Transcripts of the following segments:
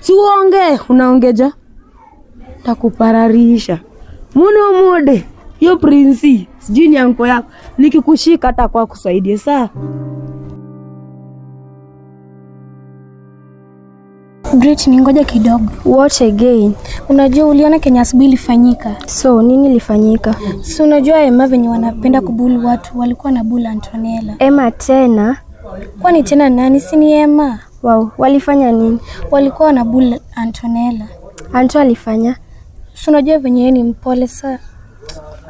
Si uongee, unaongeja. Takupararisha. Muno mude. Yo prinsi, sijui ni anko yako. Nikikushika hata kwa kusaidia saa. Brit, ngoja kidogo. What again? Unajua uliona Kenya asubuhi ilifanyika. So nini ilifanyika? Si unajua Emma venye wanapenda kubuli watu, walikuwa na bula Antonella. Emma tena? Kwani tena nani? Si ni Emma? Wow, walifanya nini? Walikuwa na bula Antonella. Anto alifanya? Si unajua venye yeye ni mpole saa.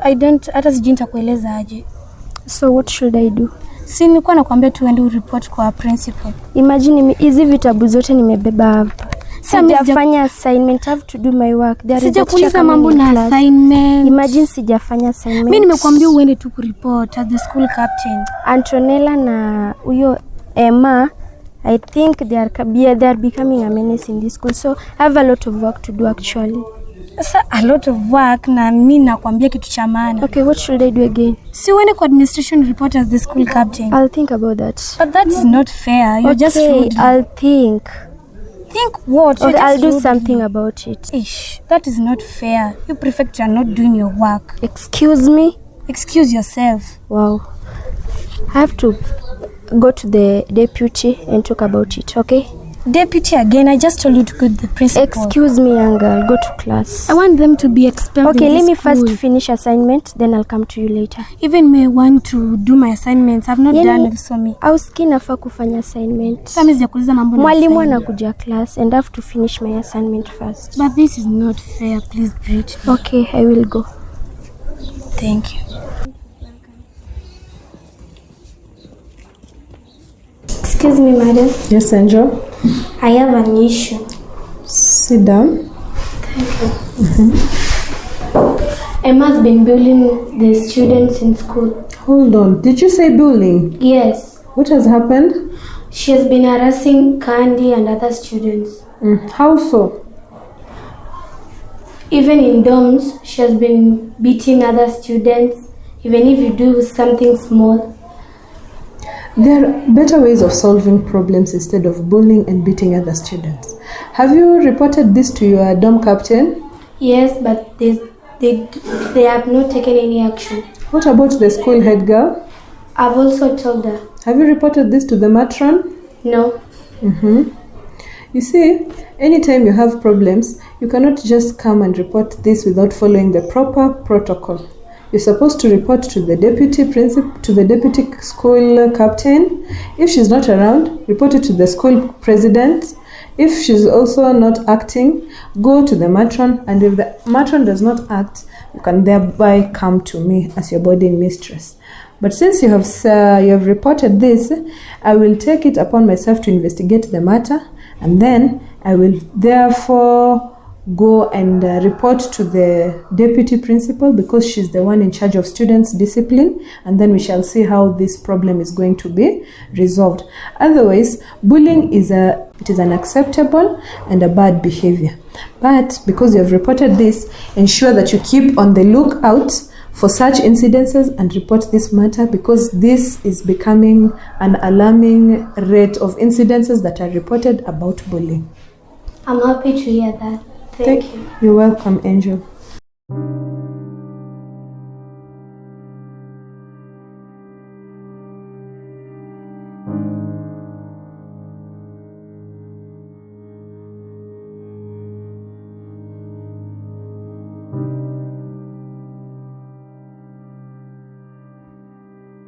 I don't, hata sijui nitakueleza aje. So what should I do? Si nilikuwa nakwambia tuende ureport kwa principal. Imagine hizi vitabu zote nimebeba hapa. Sijafanya assignment, I have to do my work. There is a teacher Sijakuuliza coming mambo in na class. assignment. Imagine sijafanya assignment. Mimi nimekuambia uende tu kureport as the school captain. Antonella na huyo Emma, I think they are becoming a menace in this school. So I have a lot of work to do actually. Sasa a lot of work na mimi nakwambia kitu cha maana. Okay, what should I do again? Si uende kwa administration report as the school captain. I'll think about that. But that is not fair. You're just Okay, rude. I'll think. Think what? You're Okay, I'll just do rude. something about it. Ish, that is not fair. You prefect, you are not doing your work. Excuse me? Excuse yourself. Wow. I have to go to the deputy and talk about it, okay? Deputy again, I just told you to go to the principal. Excuse me, young girl. Go to class. I want them to be expelled. Okay, in let this me first school. finish assignment, then I'll come to you later. Even me want to do my assignments. I've not Yani, done also me. Auski nafaa kufanya assignment. Sasa mimi sijakuuliza mambo na Mwalimu assignment. anakuja class and I have to finish my assignment first. But this is not fair. Please, Brit. Okay, I will go. Thank you. Excuse me, madam. Yes, Angel. I have an issue. Sit down. Thank you. Emma's been bullying the students in school. Hold on. Did you say bullying? Yes. What has happened? She has been harassing Candy and other students. How so? Even in dorms, she has been beating other students, even if you do something small. There are better ways of solving problems instead of bullying and beating other students. Have you reported this to your dorm captain? Yes, but they have not taken any action. What about the school head girl? I've also told her. Have you reported this to the matron? No. You see, anytime you have problems, you cannot just come and report this without following the proper protocol. You're supposed to report to the deputy principal, to the deputy school captain. If she's not around, report it to the school president. If she's also not acting, go to the matron, and if the matron does not act, you can thereby come to me as your boarding mistress. But since you have reported this, I will take it upon myself to investigate the matter, and then I will therefore go and report to the deputy principal, because she's the one in charge of students' discipline, and then we shall see how this problem is going to be resolved. Otherwise, bullying is unacceptable and a bad behavior. But because you have reported this, ensure that you keep on the lookout for such incidences and report this matter, because this is becoming an alarming rate of incidences that are reported about bullying. I'm happy to hear that. Thank you. You're welcome, Angel.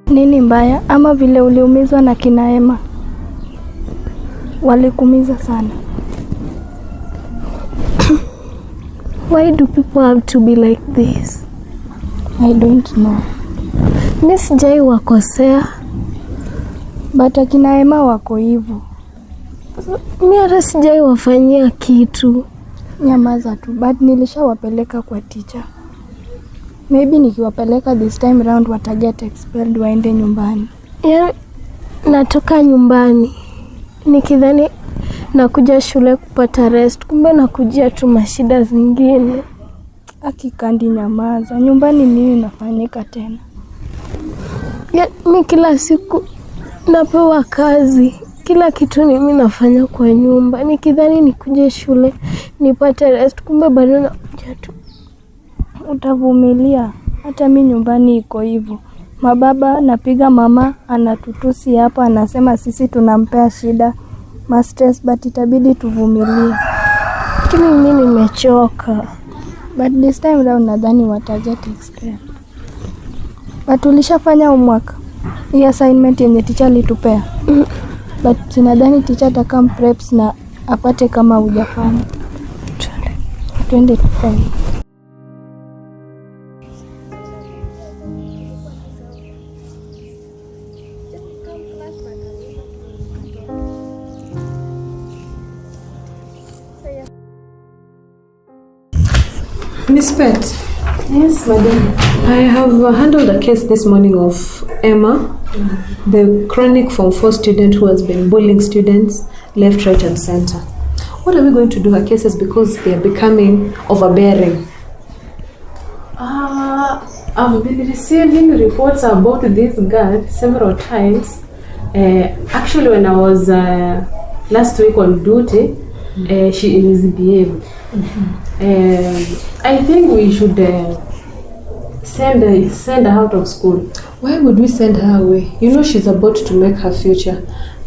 Nini mbaya ama vile uliumizwa na kina Emma? Walikuumiza sana. Why do people have to be like this? I don't know. Mi sijai wakosea. But akina Emma wako hivyo. Mi hata sijai wafanyia kitu. Nyamaza tu, but nilishawapeleka kwa teacher. Maybe nikiwapeleka this time round wataget expelled waende nyumbani. Yaani natoka nyumbani nikidhani nakuja shule kupata rest, kumbe nakujia tu mashida zingine. Akikandi, nyamaza. Nyumbani nini inafanyika tena? Ya, mi kila siku napewa kazi. Kila kitu ni mimi nafanya kwa nyumba. Nikidhani nikuje shule nipate rest, kumbe bado nakuja tu. Utavumilia. Hata mi nyumbani iko hivyo. Mababa napiga mama, anatutusi hapa, anasema sisi tunampea shida ma stress, but itabidi tuvumilie. Lakini mimi nimechoka. But this time round nadhani wataget expelled. But ulishafanya homework, hii assignment yenye teacher alitupea? But nadhani teacher atacome preps na apate kama hujafanya. Twende tufanye. Miss Pet. Yes, madam. I have handled a case this morning of Emma, the chronic Form 4 student who has been bullying students left, right, and center. What are we going to do her cases because they are becoming overbearing? I've been receiving reports about this girl several times. Actually, when I was last week on duty, she misbehaved. I think we should send her out of school. Why would we send her away? You know she's about to make her future.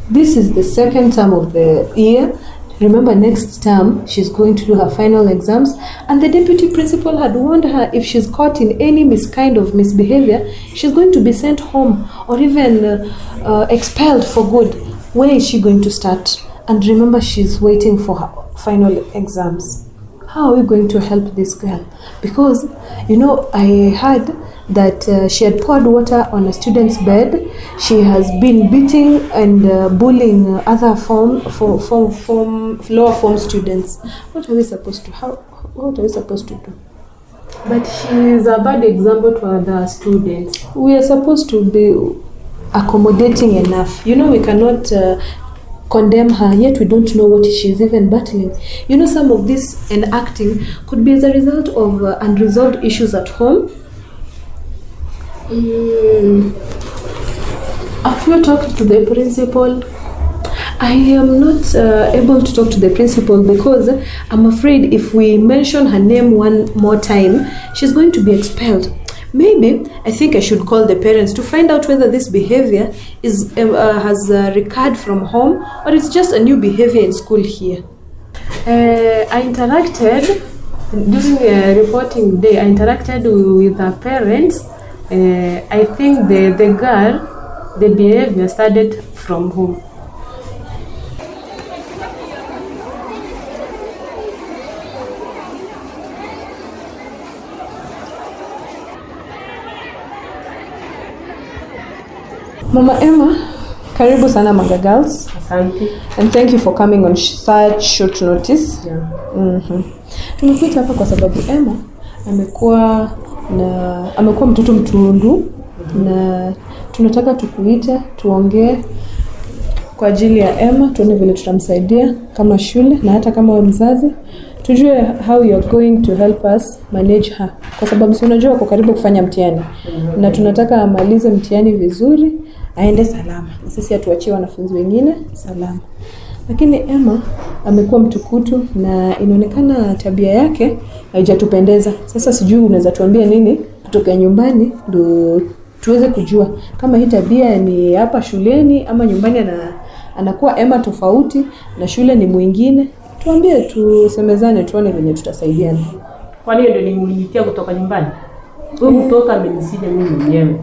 This is the second term of the year. Remember, next term she's going to do her final exams, and the deputy principal had warned her if she's caught in any kind of misbehavior, she's going to be sent home or even expelled for good. Where is she going to start? And remember, she's waiting for her final exams. How are we going to help this girl? Because, you know, I heard that she had poured water on a student's bed. She has been beating and bullying other lower form students. What are we supposed to? What are we supposed to do? But she is a bad example to other students. We are supposed to be accommodating enough. You know, we cannot condemn her, yet we don't know what she's even battling. You know, some of this enacting could be as a result of unresolved issues at home. Have you talked to the principal? I am not able to talk to the principal because I'm afraid if we mention her name one more time, she's going to be expelled. Maybe I think I should call the parents to find out whether this behavior is has recurred from home or it's just a new behavior in school here. I interacted during a reporting day. I interacted with her parents. I think the girl, the behavior started from home. Mama Emma, karibu sana Manga Girls. Asante. And thank you for coming on such short notice. Yeah. Tumekuita hapa kwa sababu Emma amekuwa mtoto mtundu na tunataka tukuite tuongee kwa ajili ya Emma, tuone vile tutamsaidia kama shule na hata kama wewe mzazi, tujue how you are going to help us manage her, kwa sababu si unajua uko karibu kufanya mtihani na tunataka amalize mtihani vizuri, aende salama na sisi atuachie wanafunzi wengine salama. Lakini Emma amekuwa mtukutu na inaonekana tabia yake haijatupendeza. Sasa sijui unaweza tuambia nini kutoka nyumbani ndo tuweze kujua kama hii tabia ni hapa shuleni ama nyumbani anakuwa Emma tofauti na shule ni mwingine. Tuambie, tusemezane, tuone venye tutasaidiana. Kwani hiyo ndio nimuliitia kutoka nyumbani? Huyu mtoto amenisinya mimi mwenyewe.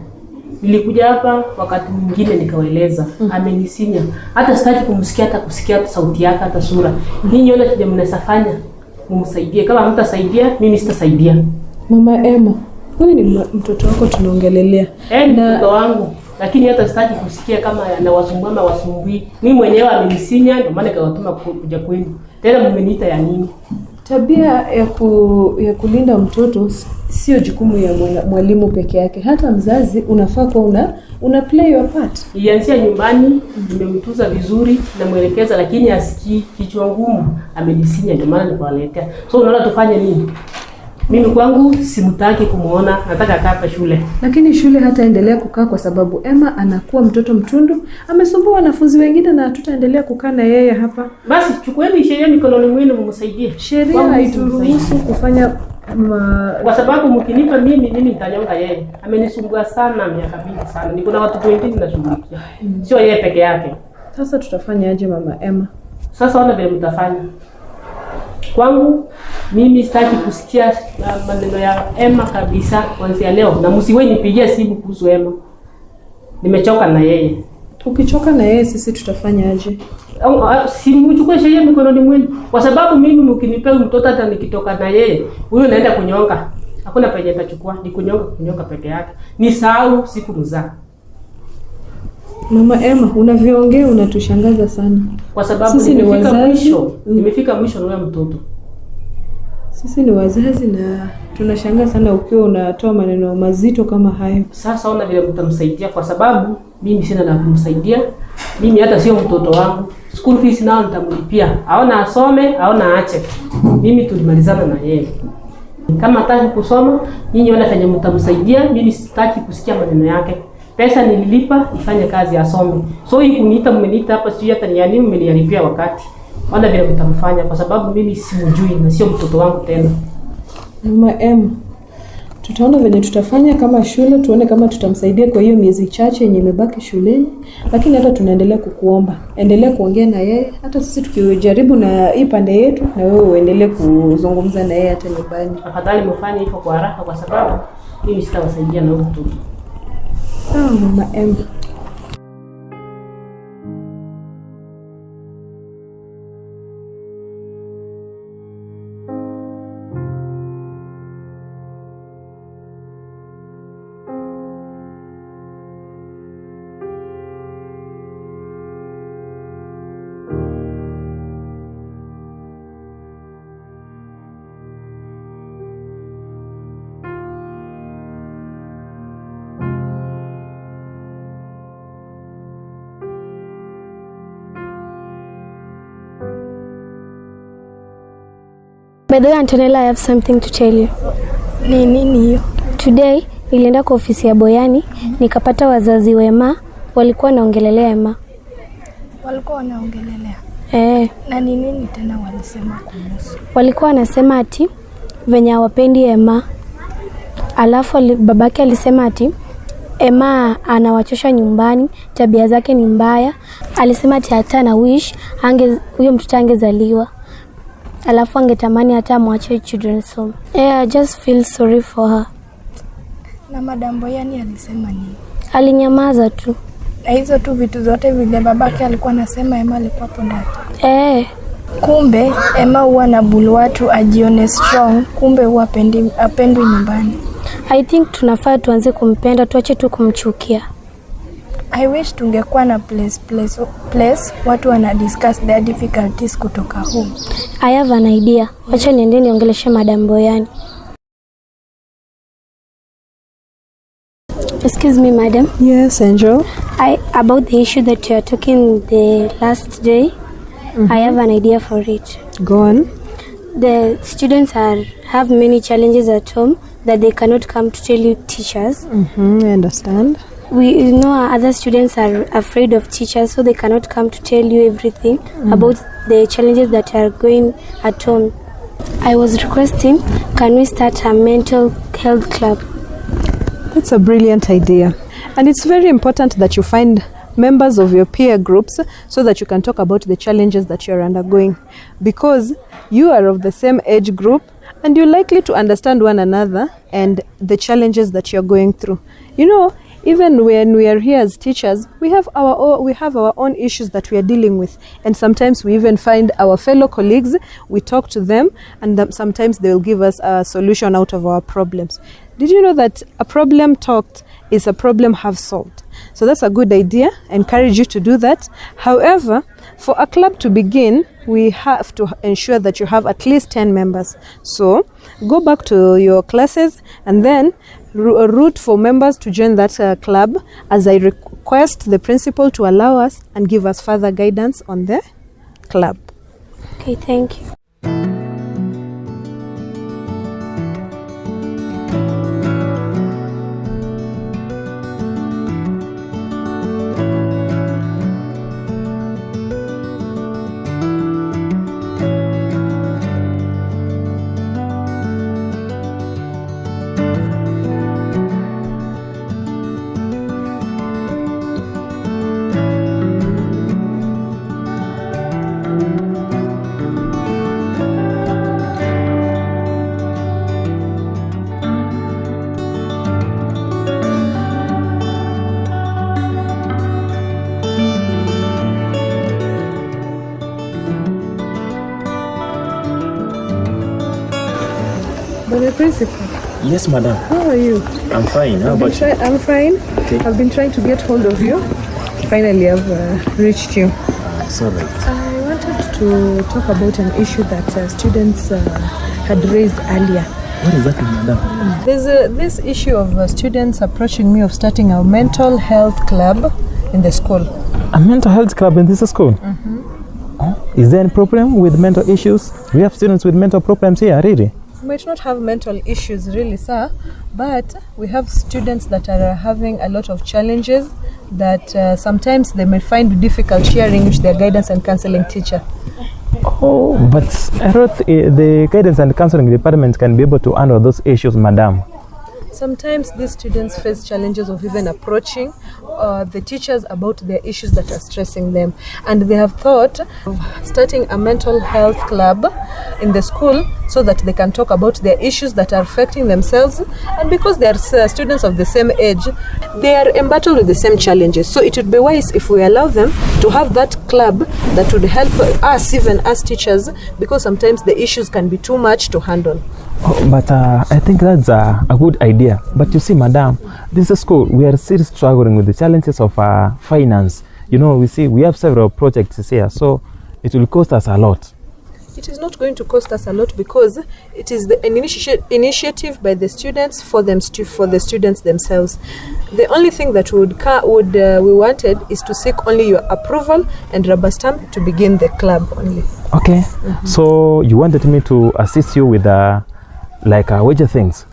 Nilikuja hapa wakati mwingine nikawaeleza, amenisinya. Hata sitaki kumsikia, hata kusikia hata sauti yake, hata sura. Ninyi ona kile mnasafanya, mumsaidie. Kama hamtasaidia, mimi sitasaidia. Mama Emma, huyu ni mtoto wako tunaongelelea. Ni mtoto wangu, lakini hata sitaki kusikia kama anawasumbua ama wasumbui. Mimi mwenyewe amenisinya, ndio maana nikawatuma kuja kwenu. Tena mmeniita ya nini? Tabia ya kulinda mtoto sio jukumu ya mwalimu peke yake. Hata mzazi unafaa kuwa una play your part. Ilianzia nyumbani, nimemtuza vizuri, namuelekeza, lakini asikii, kichwa ngumu, amenisinya, ndio maana nikawaletea. So unaona tufanye nini? Mimi kwangu simtaki kumuona, nataka akaa hapa shule. Lakini shule hataendelea kukaa kwa sababu Emma anakuwa mtoto mtundu, amesumbua wanafunzi wengine na hatutaendelea kukaa na yeye hapa. Basi chukueni sheria mikononi mwenu mumsaidie. Sheria Kwangu haituruhusu kufanya Kwa sababu mkinipa mimi nitanyonga yeye. Amenisumbua sana miaka mingi sana. Niko na watoto wengine nashughulikia. Sio yeye peke yake. Sasa tutafanya aje mama Emma? Sasa ona vile mtafanya. Kwangu mimi sitaki kusikia maneno ya Emma kabisa kuanzia leo, na msiwe nipigie simu kuhusu Emma. Nimechoka na yeye. Ukichoka na yeye sisi tutafanya aje? Simuchukue sheria mikononi mwenu, kwa sababu mimi mkinipea huyu mtoto, hata nikitoka na yeye huyo naenda kunyonga, hakuna penye nitachukua, ni kunyonga, kunyonga peke yake. Nisahau siku mzaa, Mama Emma, unavyoongea unatushangaza sana. kwa sababu Sisi ni nimefika wazazi. mwisho, nimefika mwisho na huyo mtoto. Sisi ni wazazi na tunashangaa sana ukiwa unatoa maneno mazito kama hayo. Sasa ona vile mtamsaidia, kwa sababu mimi sina la kumsaidia. Mimi hata sio mtoto wangu. School fees nao nitamlipia, aona asome aona aache. Mimi tulimalizana na yeye. Kama hataki kusoma, nyinyi ona venye mtamsaidia. Mimi sitaki kusikia maneno yake. Pesa nililipa ifanye kazi, asome. So hii kuniita, mmeniita hapa sijui hata ni ya nini, mmeniharibia wakati. Ona vile mtamfanya, kwa sababu mimi simjui na sio mtoto wangu tena. Mama Emma, tutaona venye tutafanya kama shule, tuone kama tutamsaidia kwa hiyo miezi chache yenye imebaki shuleni, lakini hata tunaendelea kukuomba, endelea kuongea na yeye, hata sisi tukijaribu na hii pande yetu, na wewe uendelee kuzungumza na yeye hata nyumbani. Afadhali mfanye hivyo kwa haraka, kwa sababu mimi sitawasaidia na huyu mtoto. Sawa Mama Emma. By the way, Antonella, I have something to tell you. Ni nini hiyo? Today nilienda kwa ofisi ya Boyani nikapata wazazi wa Emma walikuwa wanaongelelea Emma. Walikuwa wanaongelelea. Eh, Na ni nini tena walisema kuhusu? walikuwa wanasema ati venye hawapendi Emma. Alafu babake alisema ati Emma anawachosha nyumbani, tabia zake ni mbaya. Alisema ati hata na wish ange huyo mtoto angezaliwa. Alafu angetamani hata amwache children's home. Yeah, I just feel sorry for her. Na Madam Boyani alisema nini? Alinyamaza tu. Na hizo tu vitu zote vile babake alikuwa anasema Emma alikuwa hapo ndani. Eh. Kumbe Emma huwa na bulu watu ajione strong, kumbe huwa apendwi nyumbani. I think tunafaa tuanze kumpenda, tuache tu kumchukia. I wish tungekuwa na place watu wana discuss their difficulties kutoka home. I have an idea. Wacha niende niongeleshe Madam Boyani. Excuse me, madam. Yes, Angel. About the issue that you are talking the last day, I have an idea for it. Go on. The students have many challenges at home that they cannot come to tell you teachers. I understand. We know other students are afraid of teachers, so they cannot come to tell you everything about the challenges that are going at home. I was requesting, can we start a mental health club? That's a brilliant idea. And it's very important that you find members of your peer groups so that you can talk about the challenges that you're undergoing, because you are of the same age group and you're likely to understand one another and the challenges that you're going through. You know, even when we are here as teachers, we have our own issues that we are dealing with, and sometimes we even find our fellow colleagues, we talk to them, and sometimes they will give us a solution out of our problems. Did you know that a problem talked is a problem half solved? So that's a good idea. I encourage you to do that. However, for a club to begin, we have to ensure that you have at least 10 members. So go back to your classes and then root for members to join that club, as I request the principal to allow us and give us further guidance on the club. Okay, thank you. Bwana Principal. Yes, madam. How are you? I'm fine. How about you? I'm fine. Okay. I've been trying to get hold of you. Finally, I've reached you. Sorry. I wanted to talk about an issue that students had raised earlier. What is that, madam? There's this issue of students approaching me of starting a mental health club in the school. A mental health club in this school? Mm-hmm. Oh, is there any problem with mental issues? We have students with mental problems here, really? We might not have mental issues really, sir, but we have students that are having a lot of challenges that sometimes they may find difficult sharing with their guidance and counseling teacher. Oh, but I thought the guidance and counseling department can be able to handle those issues, madam. Sometimes these students face challenges of even approaching the teachers about their issues that are stressing them. And they have thought of starting a mental health club in the school so that they can talk about their issues that are affecting themselves. And because they are students of the same age, they are embattled with the same challenges. So it would be wise if we allow them to have that club that would help us, even as teachers, because sometimes the issues can be too much to handle. Oh, but I think that's a good idea. But you see, madam, this school, we are still struggling with the challenges of finance. You know, we see we have several projects here, so it will cost us a lot. It is not going to cost us a lot because it is an initiative by the students for the students themselves. The only thing that we wanted is to seek only your approval and rubber stamp to begin the club only. Okay. Mm-hmm. So you wanted me to assist you with wager things?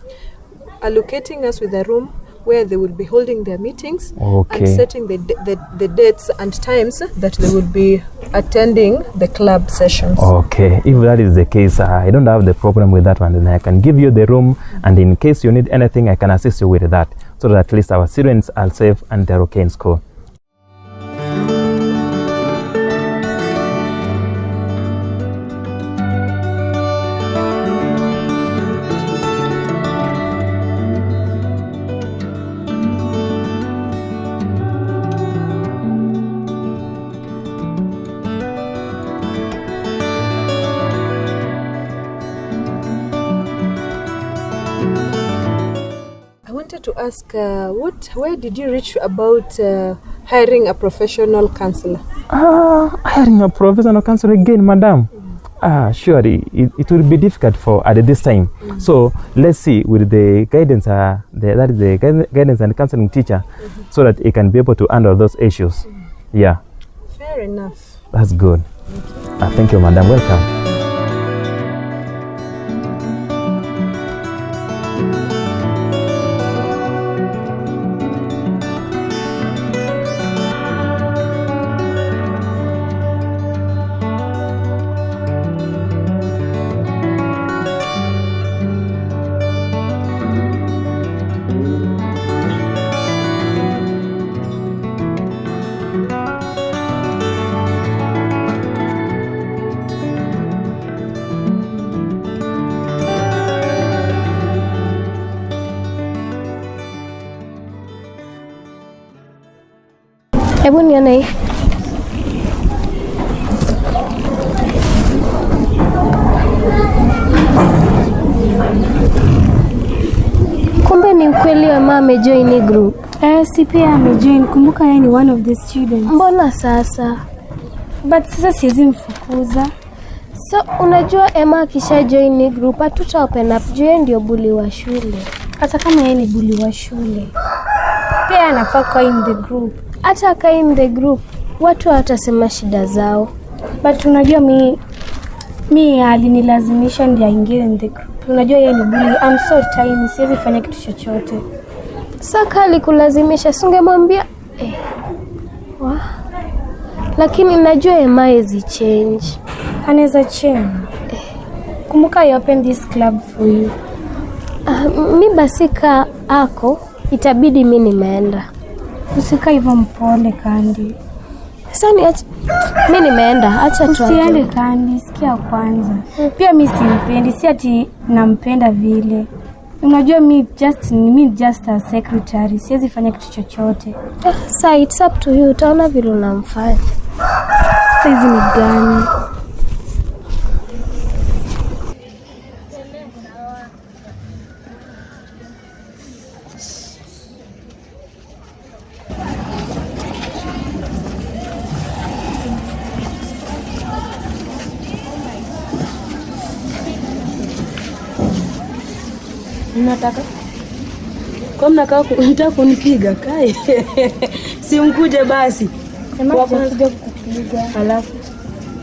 Allocating us with a room where they will be holding their meetings. Okay. And setting the dates and times that they will be attending the club sessions. Okay, if that is the case, I don't have the problem with that one. Then I can give you the room, and in case you need anything, I can assist you with that, so that at least our students are safe and they're okay in school. To ask, where did you reach about hiring a professional counselor? Hiring a professional counselor again, madam? Surely it will be difficult for at this time. Mm-hmm. So let's see with the guidance, that is the guidance and counseling teacher, mm-hmm. so that he can be able to handle those issues. Mm-hmm. Yeah. Fair enough. That's good. Okay. Thank you, madam. Welcome. Hebu nione hii. Kumbe ni ukweli Emma amejoin group. Si pia amejoin. Kumbuka yeye ni one of the students. Mbona sasa? But sasa siwezi mfukuza. So unajua Emma akisha join group hatuta open up juu yeye ndio bully wa shule. Hata kama yeye ni bully wa shule, pia anafaa kuwa in the group. Hata kaa in the group, watu watasema shida zao. But unajua mi alinilazimisha ndiye aingie in the group. Unajua yeye ni bully. I'm so tiny, siwezi fanya kitu chochote. Saka alikulazimisha, singemwambia Lakini najua Emma hawezi change. Anaweza change. Kumbuka I opened this club for you. Mi basi ka ako, itabidi mi nimeenda. Usika hivyo mpole Kandi. Sasa mi nimeenda, acha tu. Usiende Kandi, sikia kwanza. Pia mi simpendi, si ati nampenda vile. Unajua mi just a secretary, siwezi fanya kitu chochote. Sasa it's up to you, utaona vile unamfanya. Sasa hizi ni gani? Mnataka kwa mnakaa mtaka kunipiga kai? Simkuje basi. Emma, Wa kwanza- tunakuja kukupiga. Alafu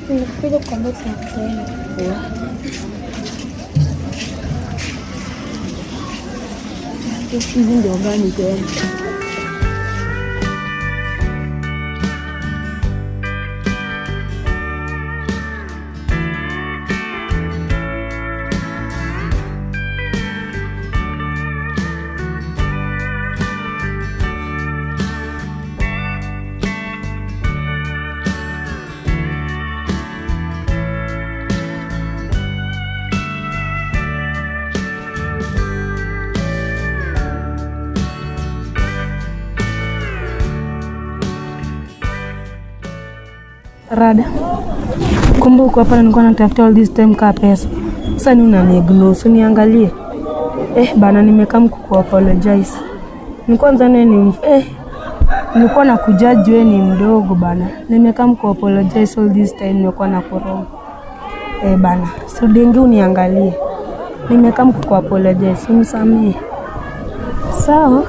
Nimekuja kukwambia tunakupenda. Hizi ndio gani tena? Rada, kumbe uko hapa na nilikuwa natafuta all this time kaa pesa. Sasa ni unaniignore, so niangalie. Bana nimekaa mkuku apologize. Nilikuwa nadhani wewe ni nilikuwa nakujudge wewe ni mdogo bana. Nimekaa mku apologize all this time nilikuwa nakuronga. Bana, so dengi uniangalie. Nimekaa mkuku apologize, unisamee. Sawa?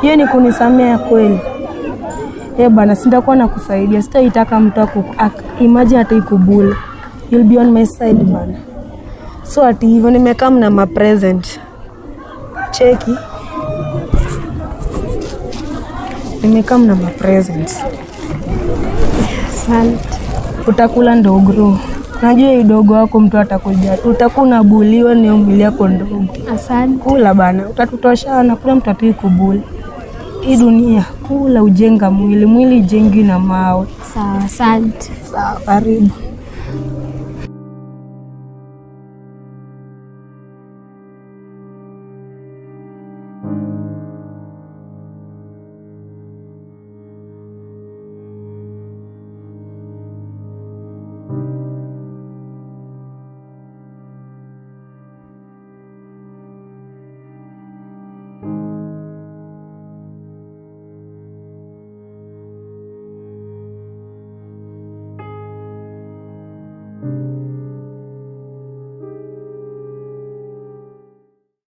Hiyo ni kunisamea kweli. Bana, sitakuwa nakusaidia, sitaitaka mtu imagine hata ikubule. You'll be on my side bana. So ati hivyo nimekaa mna ma present. Cheki. Nimekaa mna ma presents. Asante. Utakula ndo grow. Najua idogo wako mtu atakuja. Utakuwa unabuliwa ni mwili yako ndogo. Asante. Kula bana, utatutoshana, kuna mtu ataikubuli. Hii dunia kula ujenga mwili, mwili ijengi na mawe. Sawa, asante. Sawa, karibu.